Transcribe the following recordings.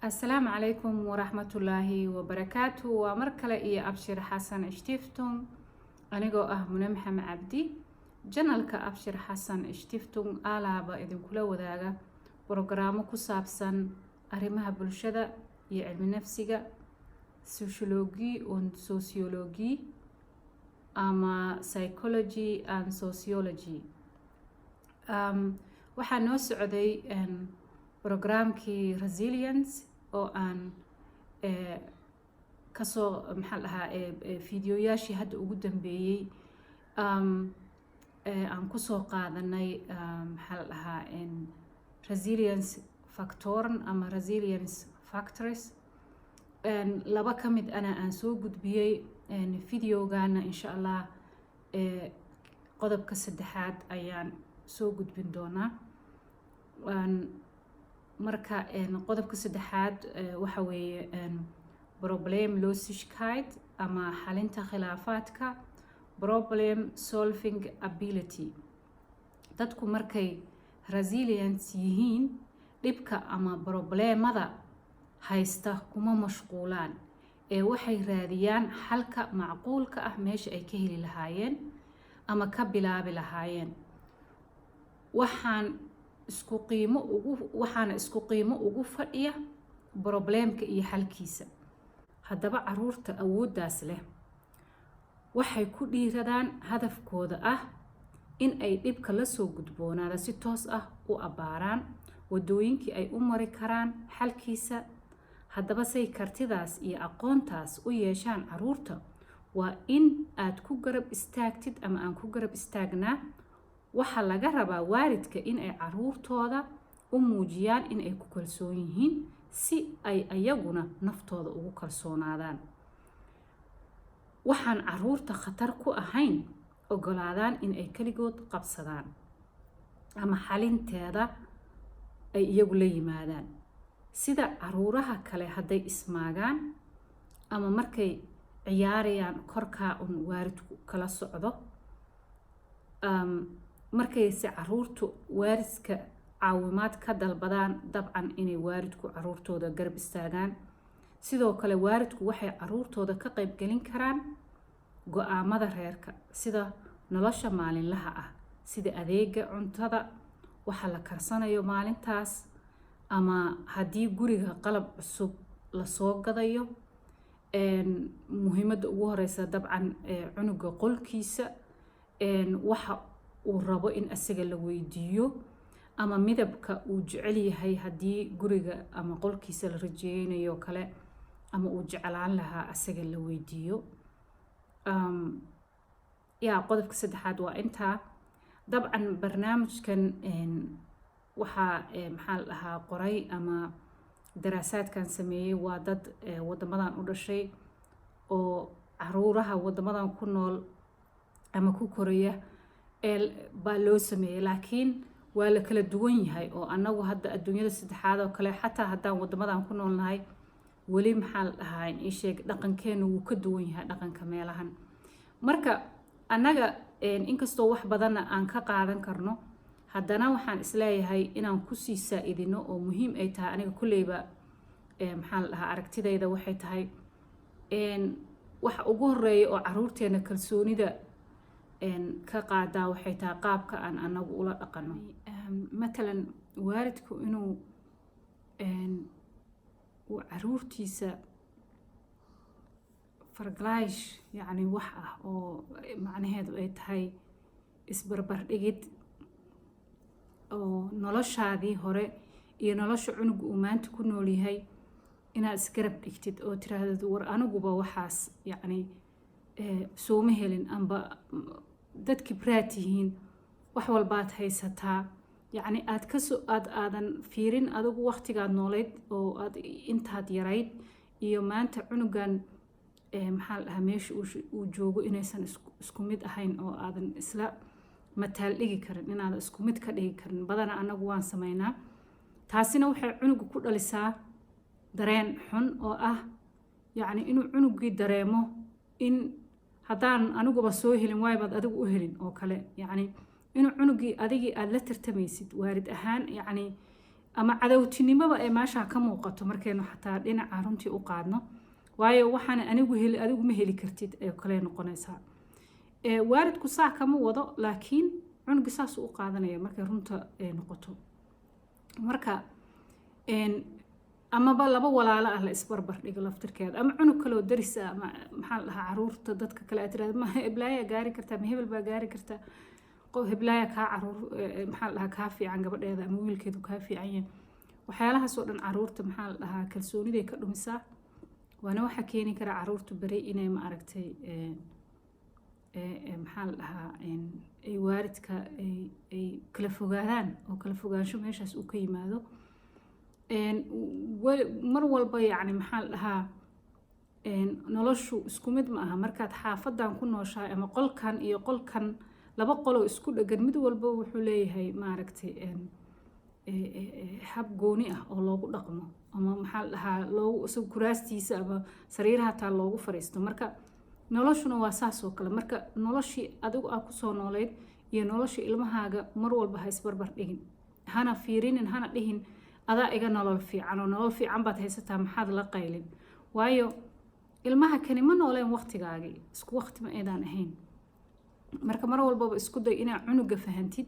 Asalaamu calaykum waraxmatullaahi wabarakaatu. Waa mar kale iyo Abshir Xasan Stiftung, anigoo ah Mune Maxamed Cabdi, channelka Abshir Xasan Stiftung alaaba idinkula wadaaga brogaraamo ku saabsan arrimaha bulshada iyo cilmi nafsiga, Psychologie und Soziologie ama psychology and sociology. Waxaa noo socday programkii resilience oo aan kasoo, maxaa la dhahaa, fideoyaashii hadda ugu dambeeyey aan kusoo qaadanay, maxaa la dhahaa, resilience factoren ama resilience factors. Laba ka mid ana aan soo gudbiyey. Videogana, insha Allah, qodobka saddexaad ayaan soo gudbin doonaa. Marka qodobka saddexaad waxa weeye Problemlösigkeit ama xalinta khilaafaadka, problem solving ability. Dadku markay resilience yihiin, dhibka ama problemada haysta kuma mashquulaan ee waxay raadiyaan xalka macquulka ah, meesha ay ka heli lahaayeen ama ka bilaabi lahaayeen. Waxaana isku qiimo ugu fadhiya problemka iyo xalkiisa. Haddaba, caruurta awooddaas leh waxay ku dhiiradaan hadafkooda ah in ay dhibka lasoo gudboonaada si toos ah u abbaaraan wadooyinkii ay u mari karaan xalkiisa. Haddaba, say kartidaas iyo aqoontaas u yeeshaan caruurta, waa in aad ku garab istaagtid ama aan ku garab istaagnaa. Waxaa laga rabaa waalidka in ay caruurtooda u muujiyaan in ay ku kalsoon yihiin, si ay ayaguna naftooda ugu kalsoonaadaan. Waxaan caruurta khatar ku ahayn ogolaadaan in ay keligood qabsadaan ama xalinteeda ay iyagu la yimaadaan, sida caruuraha kale hadday ismaagaan ama markay ciyaarayaan korkaa un waalidku kala socdo. Markayse caruurtu waalidka caawimaad ka dalbadaan, dabcan inay waalidku caruurtooda garab istaagaan. Sidoo kale, waalidku waxay caruurtooda ka qaybgelin karaan go-aamada reerka, sida nolosha maalinlaha ah, sida adeega cuntada, waxa la karsanayo maalintaas, ama haddii guriga qalab cusub lasoo gadayo. Muhiimadda ugu horeysa, dabcan, cunuga qolkiisa waxa uu rabo in isaga la weydiiyo, ama midabka uu jecel yahay haddii guriga ama qolkiisa la rajeynayo kale, ama uu jeclaan lahaa asaga la weydiiyo. Yaa, qodobka saddexaad waa intaa. Dabcan, barnaamijkan waxaa, maxaa la dhahaa, qoray ama daraasaadkan sameeyey waa dad wadamadan u dhashay oo caruuraha wadamadan ku nool ama ku koraya baa loo sameeyey, laakiin waa la kala duwan yahay oo annagu hadda adduunyada saddexaad oo kale, xataa haddaan wadamadan ku noolnahay, weli, maxaa la dhahaa, ii sheeg, dhaqankeenu wuu ka duwan yahay dhaqanka meelahan. Marka annaga, inkastoo wax badanna aan ka qaadan karno, haddana waxaan isleeyahay inaan kusii saa-idino oo muhiim ay tahay. Aniga kulleyba, maxaa la dhahaa, aragtidayda waxay tahay waxa ugu horeeya oo caruurteena kalsoonida ka qaadaa waxay tahay qaabka aan anagu ula dhaqano. Matalan, waalidku inuu uu caruurtiisa Vergleich, yacni wax ah oo macnaheedu ay tahay isbarbardhigid, oo noloshaadii hore iyo nolosha cunuga uu maanta ku nool yahay inaad isgarab dhigtid oo tiraahdid, "War, aniguba waxaas, yacni, sooma helin," amba dad kibraad tihiin, wax walbaad haysataa, yacni aad kasoo aad aadan fiirin adigu waqtigaad noolayd oo aad intaad yarayd iyo maanta cunugan, maxaa la dhahaa, meesha uu joogo inaysan isku mid ahayn oo aadan isla mataal dhigi karin, inaadan isku mid ka dhigi karin. Badana anagu waan sameynaa. Taasina waxay cunuga ku dhalisaa dareen xun oo ah, yacni, inuu cunugii dareemo in haddaan aniguba soo helin, waaybaad adigu u helin oo kale, yacni inuu cunugii adigii aada la tartamaysid waalid ahaan, yacni. Ama cadowtinimoba ay meesha ka muuqato markaynu xataa dhinaca runtii u qaadno, waayo waxaan anigu heli, adigu ma heli kartid ee kale noqonaysaa. Waalidku saa kama wado, laakiin cunuga saas u qaadanaya markay runta noqoto. Marka amaba laba walaalo ah la isbarbar dhigo laftirkeeda, ama cunug kaleoo daris ah, ama maxaa la dhahaa, caruurta dadka kale aad tirahda, "Ma heblaaya gaari kartaa? Ma hebel baa gaari kartaa? Qof heblaaya kaa caruur, maxaa la dhahaa, kaa fiican gabadheeda ama wiilkeedu kaa fiican yahay." Waxyaalahaas oo dhan caruurta, maxaa la dhahaa, kalsooniday ka dhumisaa, waana waxaa keeni kara caruurta beri inay, ma aragtay, maxaa la dhahaa, ay waalidka ay kala fogaadaan oo kala fogaansho meeshaas uu ka yimaado. Mar walba, yacni, maxaa la dhahaa, noloshu isku mid ma aha. Markaad xaafadan ku nooshahay ama qolkan iyo qolkan, laba qoloo isku dhegan, mid walba wuxuu leeyahay, maaragtay, hab gooni ah oo loogu dhaqmo ama, maxaa la dhahaa, loogu isagu kuraastiisa ama sariiraha taa loogu fariisto. Marka noloshuna waa saas oo kale. Marka noloshii adigu aa kusoo nooleyd iyo nolosha ilmahaaga mar walba ha isbarbar dhigin, hana fiirinin, hana dhihin, "Adaa iga nolol fiican oo nolol fiican baad haysataa, maxaad la qaylin?" Waayo ilmaha kani ma nooleen waqtigaagii, isku waqti ma aydaan ahayn. Marka mar walbaba isku day inaad cunuga fahantid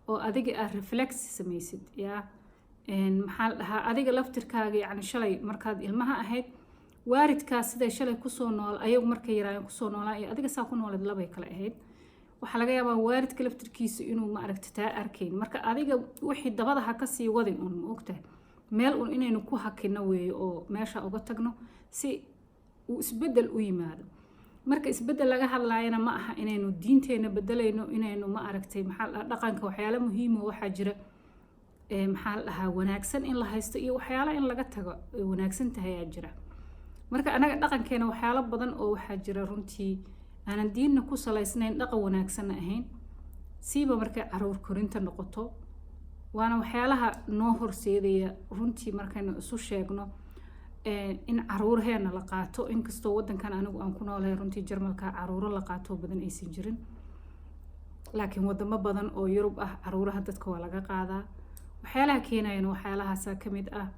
oo adiga aad reflex samaysid. Yaa, maxaa la dhahaa, adiga laftirkaaga, yacni, shalay markaad ilmaha ahayd, waalidkaas siday shalay kusoo nool, ayagu markay yaraayeen kusoo noolaa iyo adiga saa ku nooleed labay kale ahayd. Waxaa laga yaabaa waalidka laftirkiisa inuu, ma aragta, taa arkayn. Marka adiga wixii dabada ha kasii wadin un, ma ogtahay, meel un inaynu ku hakino weeye oo meesha uga tagno si uu isbeddel u yimaado. Marka isbeddel laga hadlaayana ma aha inaynu diinteena bedelayno, inaynu, ma aragtay, maxaa la dhahaa, dhaqanka waxyaalo muhiimo waxaa jira, maxaa la dhahaa, wanaagsan in la haysto iyo waxyaalo in laga tago ay wanaagsan tahay ayaa jira. Marka anaga dhaqankeena waxyaalo badan oo waxaa jira runtii aanan diinna ku salaysnayn, dhaqan wanaagsanna ahayn, siiba markay caruur korinta noqoto. Waana waxyaalaha noo horseedaya runtii markaynu isu sheegno in caruuraheena la qaato. Inkastoo wadankan anigu aan ku noolahay, runtii Jarmalka, caruuro la qaato badan aysan jirin, laakiin wadamo badan oo Yurub ah caruuraha dadka waa laga qaadaa. Waxyaalaha keenayana waxyaalahaasa ka mid ah.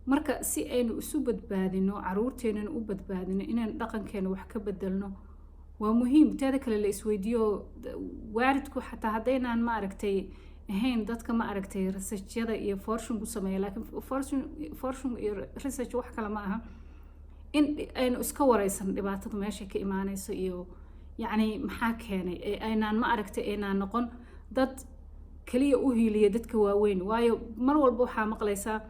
Marka si aynu isu badbaadino, caruurteenana u badbaadino, inaynu dhaqankeena wax ka bedelno waa muhiim. Teeda kale la isweydiiyo waalidku, xataa haddaynaan, ma aragtay, ahayn dadka, ma aragtay, researchyada iyo Forschung ku sameeya, laakiin Forschung iyo research wax kale ma aha, in aynu iska wareysan dhibaatada meeshay ka imaaneyso iyo, yacni, maxaa keenay ee aynaan, ma aragtay, aynaan noqon dad kaliya u hiiliya dadka waaweyn. Waayo mar walba waxaa maqlaysaa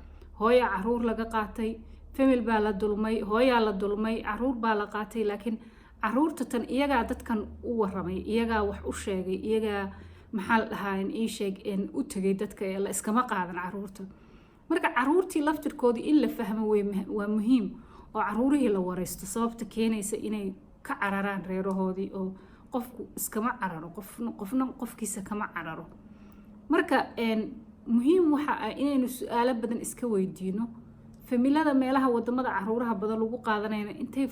hooya caruur laga qaatay, family baa la dulmay, hooyaa la dulmay, caruur baa la qaatay. Laakiin caruurta tan iyagaa dadkan u waramay, iyagaa wax u sheegay, iyagaa, maxaa la dhahaa, ii sheeg, u tegay dadka ee la iskama qaadan caruurta. Marka caruurtii laftirkoodii in la fahmo waa muhiim oo caruurihii la wareysto sababta keenaysa inay ka cararaan reerahoodii, oo qofku iskama cararo, qofna qofkiisa kama cararo. Marka muhiim waxa ah inaynu su-aalo badan iska weydiino familada meelaha wadamada caruuraha badan lagu qaadanayna, intay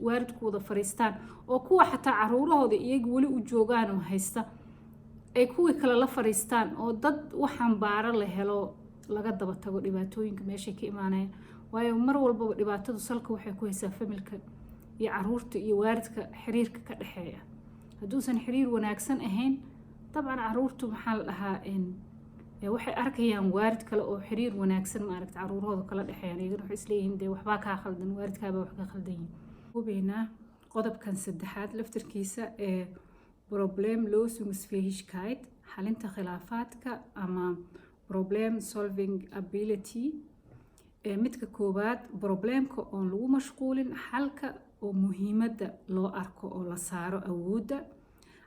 waalidku wada fariistaan oo kuwa xataa caruurahooda iyaga weli u joogaan oo haysta ay kuwii kale la fariistaan, oo dad waxaan baaro la helo, laga daba tago dhibaatooyinka meeshay ka imaanayaan. Waayo mar walbaba dhibaatadu salka waxay ku haysaa familka iyo caruurta iyo waalidka xiriirka ka dhexeeya. Hadduusan xiriir wanaagsan ahayn, dabcan caruurtu, maxaa la dhahaa, waxay arkayaan waalid kale oo xiriir wanaagsan, maaragta, caruurahooda kala dhexeeyaan, iyagana waxay isleeyihiin, "Dee waxbaa kaa khaldan, waalidkaabaa wax ka khaldan yihin." Hubeynaa qodobkan saddexaad laftirkiisa ee Problemlösungsfähigkeit, xalinta khilaafaadka ama problem solving ability. Midka koowaad, problemka oon lagu mashquulin, xalka oo muhiimadda loo arko oo la saaro awoodda.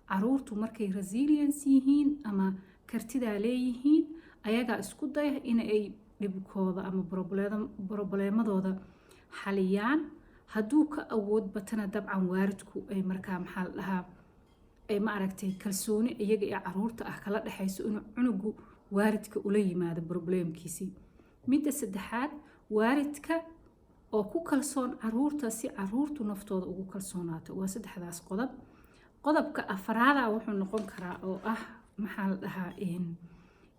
Caruurtu markay resilience yihiin ama kartidaa leeyihiin, ayagaa isku daya in ay dhibkooda ama probleemadooda xaliyaan. Hadduu ka awood batana, dabcan waalidku ay markaa, maxaa la dhahaa, ay, ma aragtay, kalsooni iyaga iyo caruurta ah kala dhexayso inuu cunugu waalidka ula yimaado problemkiisii. Midda saddexaad, waalidka oo ku kalsoon caruurta si caruurtu naftooda ugu kalsoonaato. Waa saddexdaas qodob. Qodobka afraada wuxuu noqon karaa oo ah, maxaa la dhahaa,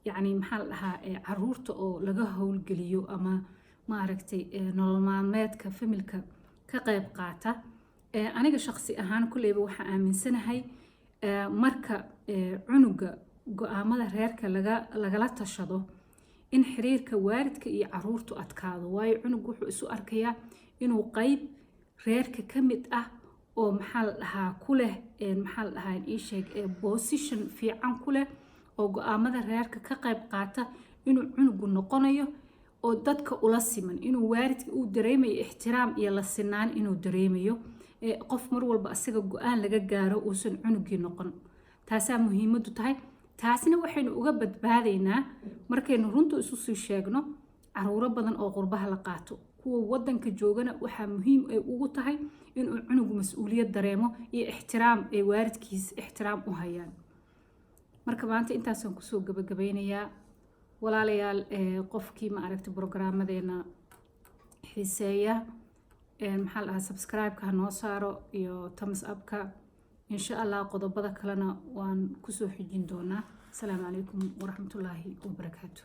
Yacni, maxaa la dhahaa, caruurta oo laga howlgeliyo ama, maaragtay, nolol maalmeedka family-ka ka qayb qaata. Aniga shaqsi ahaan kulleyba waxaa aaminsanahay, marka cunuga go-aamada reerka lagala tashado, in xiriirka waalidka iyo caruurtu adkaado, waayo cunug wuxuu isu arkayaa inuu qeyb reerka ka mid ah oo, maxaa la dhahaa, ku leh, maxaa la dhahaa, ii sheeg, position fiican ku leh oo go-aamada reerka ka qayb qaata inuu cunugu noqonayo, oo dadka ula siman, inuu waalidka uu dareemayo ixtiraam iyo la sinaan inuu dareemayo, qof mar walba asaga go-aan laga gaaro uusan cunugii noqon. Taasaa muhiimadu tahay. Taasna waxaynu uga badbaadaynaa markaynu runta isu sii sheegno caruuro badan oo qurbaha la qaato. Kuwa wadanka joogana waxaa muhiim ay ugu tahay inuu cunugu mas-uuliyad dareemo iyo ixtiraam ay waalidkiis ixtiraam u hayaan. Marka maanta intaasaan kusoo gabagabeynayaa, walaalayaal. Qofkii, ma aragtay, programmadeena xiiseeya, maxaa la dhahaa, subscribe-ka ha noo saaro iyo thumbs up-ka. Insha Allah qodobada kalena waan kusoo xijin doonaa. Asalaamu calaykum waraxmatullaahi wabarakaatu.